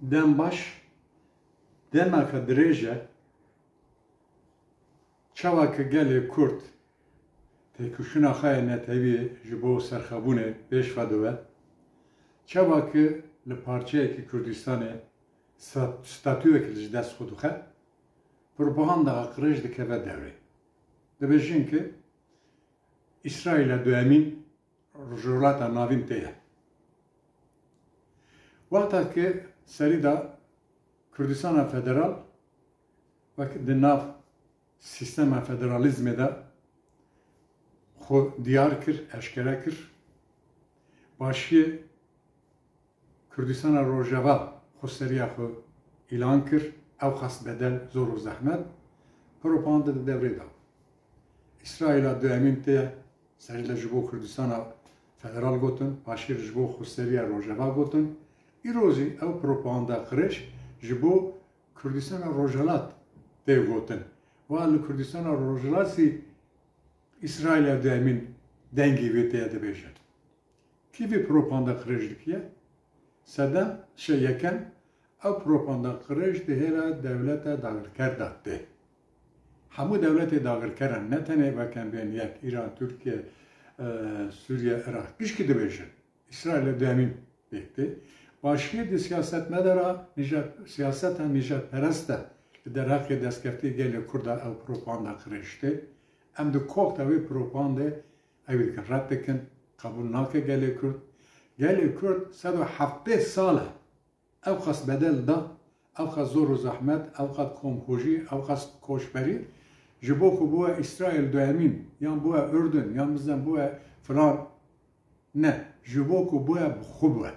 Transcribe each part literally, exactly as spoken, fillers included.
Dem baş, demeke dirêj e, çawa ki gelê Kurd têkoşîna xwe ya netewî ji bo serxwebûnê pêş ve dibe, çawa ki li parçeyekî Kurdistanê sta-, statûyekî li ji dest xwe dixe, propaganda qirêj dikeve dewrê. Dibêjin ki Îsraîla duyemîn Rojhilata Navîn tê ye. Wexta ki serî de Kurdistana Federal wek di nav sîstema federalîzmê de xwe diyar kir, eşkere kir, başiyê Kurdistana Rojava xweseriya xwe îlan kir, ew xwest bedel, zor û zehmet, propaganda di devrê de. Îsraîla duyemîn tê, serî de ji bo Kurdistana Federal gotin, paşê ji bo xweseriya Rojava gotin. Îro jî ew propaganda qirêj ji bo Kurdistana Rojhilat tê gotin. Wa li Kurdistana Rojhilat jî Îsraîla duyemîn dengê wê tê dibêjin. Kî vê propaganda qirêj dikiye? Sedem, şey, yekem, ew propaganda qirêj di hêla dewleta dagirker de tê. Hemû dewletê dagirkeran, ne tenê wek em bên yek, Îran, Tirkiye, e, Sûriye, Iraq, gişkî dibêjin. Îsraîla duyemîn pêk tê. Başiyê di siyasetmedara nîjad, siyaseta nîjadperest de li derheqê destkeftiyê gelê Kurd de ew propaganda qirêj tê. Em di kok de wê propagandê ew dikin, red dikin, qebûl nake gelê Kurd. Gelê Kurd sed û heftê sal e ew qas bedel da, ew qas zor û zehmet, ew qas komkujî, ew qas koçberî ji bo ku bûye Îsraîl duyemîn, yan bûye Urdun, yan bizden bûye filan. Ne, ji bo ku bûye bi xwe bûye.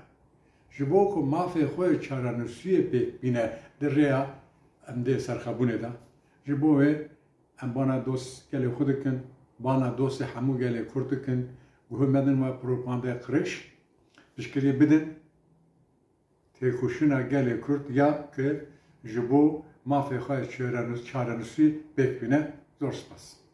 Ji bo ku mafê xwe yê çarenusiyê pêk bîne di rêya em dê serxwebûnê de. Ji bo wê em bana dost gelê xwe dikin, bana dostê hemû gelê Kurd dikin, guhê medin we propagandaya qirêj, piştgiriyê bidin. Têkoşîna gelê Kurd ya ki ji bo mafê xwe çarenus-, çarenusî pêk bîne. Zor spas.